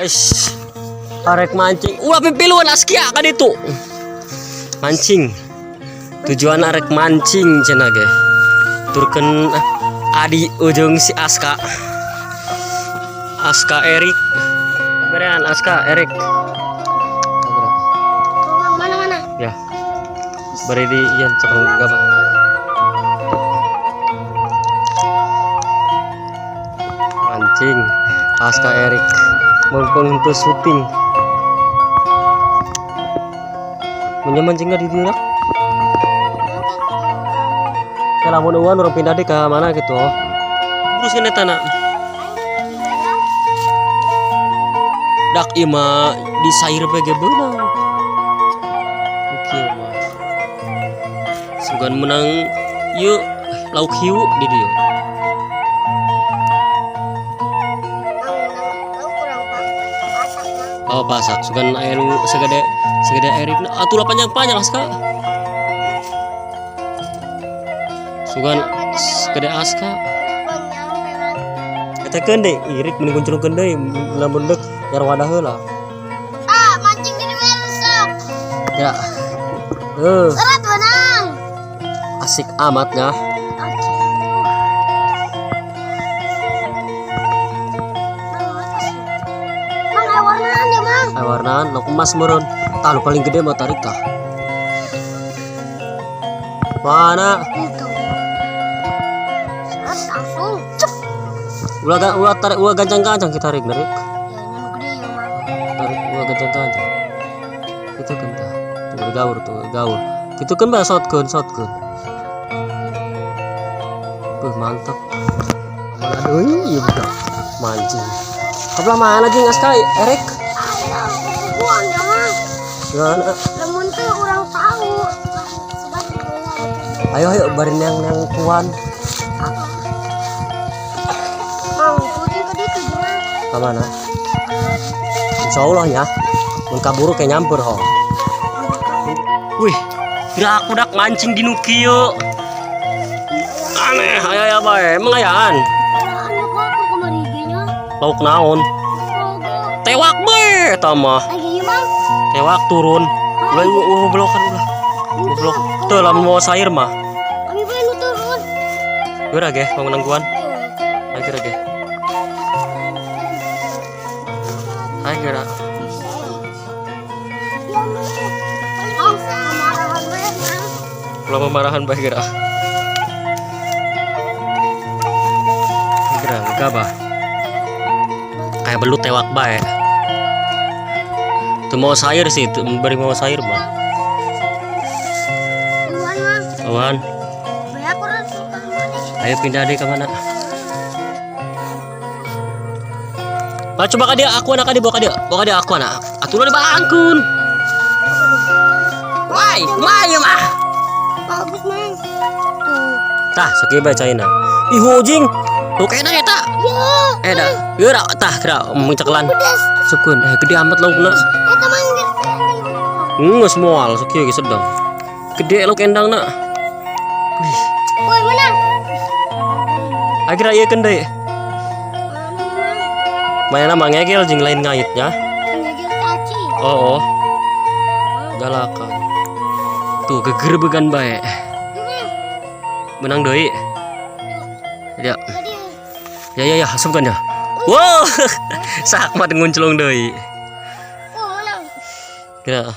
Guys, arek mancing. Ulah pipiluan Askia ka ditu. Mancing. Tujuan arek mancing cenah ge. Turkeun adi ujung si Aska. Aska Erik. Berean Aska Erik. Mana mana? Ya. Bari di ieu cekeng gabah. Mancing Aska Erik. Mumpung henteu syuting. Mun mancingna di dieu. Ya lamun eueuan urang pindah deui ka mana gitu. Terus kan eta na. Dak ieu mah di sair bae ge beunang. Kieu mah. Sugan menang ieu lauk hiu di dieu. Oh pasak, sugan aya nu segede segede Erik. Atuh lah panjang-panjang Aska. Sugan segede Aska. Eta keun deui, irik mending kunclungkeun deui lamun deuk yar wadah heula. Ah, mancing di mana sok? Ya. Berat benang. Asik amatnya. Mang, ayo warnaan ya, Mang. Ayo warnaan, lauk emas meureun. Tah nu paling gede mah tarik tah. Mana? Itu. Seret langsung. Cep. Ulah ulah tarik ulah gancang-gancang kita tarik narik. Ya, nu gede ya, Mang. Tarik ulah gancang-gancang. Itu kan tah. Tuh gaur tuh, gaur. Itu kan bah shotgun, shotgun. Buh, mantap. Mana deui ieu budak mancing. Kabelah mana jeung Aska Erik? Ayo, buang ya, Mang. Gimana? Lamun teu urang tahu. Ayo ayo bari nang nang kuan. Mang, kucing ke ditu gimana? Ka mana? Insyaallah ya. Mun kaburu kayak nyamper ho. Wih, kira aku dak mancing di nu kieu. Aneh, aya aya bae, emang ayaan. Anu kok kamari ge nya. Lauk naon? Tewak bae eta mah. Lagi ieu, Mang. Tewak turun. Ulah ulah belokan ulah. Goblok. Teu lamun mau sayur mah. Kami bae nu turun. Geura ge mau nangguan. Ayo geura ge. Ayo geura. Ulah memarahan bae geura. Geura gabah. Kayak belut tewak bae. Tuh mau sayur sih, tuh beri mau sayur mah. Awan. Ayo pindah deh ke mana? Pak coba ka dia, aku anak ka dia, bawa ka dia, bawa ka dia aku anak. Atuh di bangkun. Wai, kumaha mah? Bagus, Mang. Tuh. Tah, sakieu bae caina. Ih hojing. Tuh kena eta. Ya. Eh dah, geura tah geura menceklan. Pedas. Sukun, gede amat laukna. Eta mang Geus moal sakieu ge sedang. Gede lauk endangna. Wih. Woi, menang. Akhirnya ieu keun deui. Mainna mah ngegel jeung lain ngaitnya. Ngegel caci. Oh, oh. Galakan. Tuh gegerbegan bae. Menang deui. Ya. Ya ya ya, asupkan ya. Wow. Sak mah ngunclung deui. Oh, menang. Kira